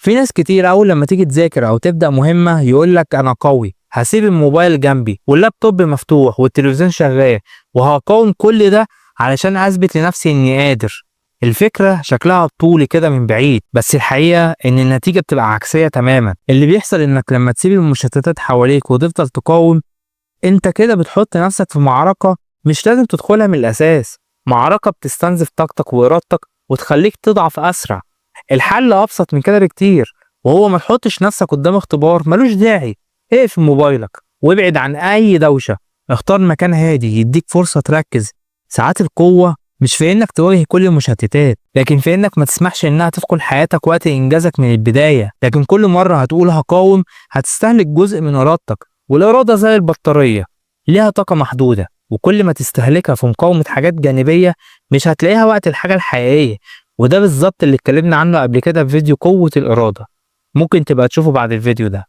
في ناس كتير أول لما تيجي تذاكر أو تبدأ مهمة يقولك أنا قوي، هسيب الموبايل جنبي واللابتوب مفتوح والتلفزيون شغال وهقاوم كل ده علشان أثبت لنفسي إني قادر. الفكرة شكلها طولي كده من بعيد، بس الحقيقة إن النتيجة بتبقى عكسية تماما. اللي بيحصل إنك لما تسيب المشتتات حواليك وتفضل تقاوم، أنت كده بتحط نفسك في معركة مش لازم تدخلها من الأساس، معركة بتستنزف طاقتك وإرادتك وتخليك تضعف أسرع. الحل أبسط من كده بكتير، وهو ما تحطش نفسك قدام اختبار ملوش داعي. اقفل موبايلك وابعد عن أي دوشة، اختار مكان هادي يديك فرصة تركز. ساعات القوة مش في إنك تواجه كل المشتتات، لكن في إنك ما تسمحش إنها تدخل حياتك وقت إنجازك من البداية. لكن كل مرة هتقول هقاوم هتستهلك جزء من إرادتك، والإرادة زي البطارية ليها طاقة محدودة، وكل ما تستهلكها في مقاومة حاجات جانبية مش هتلاقيها وقت الحاجة الحقيقية. وده بالظبط اللي اتكلمنا عنه قبل كده في فيديو قوة الإرادة، ممكن تبقى تشوفه بعد الفيديو ده.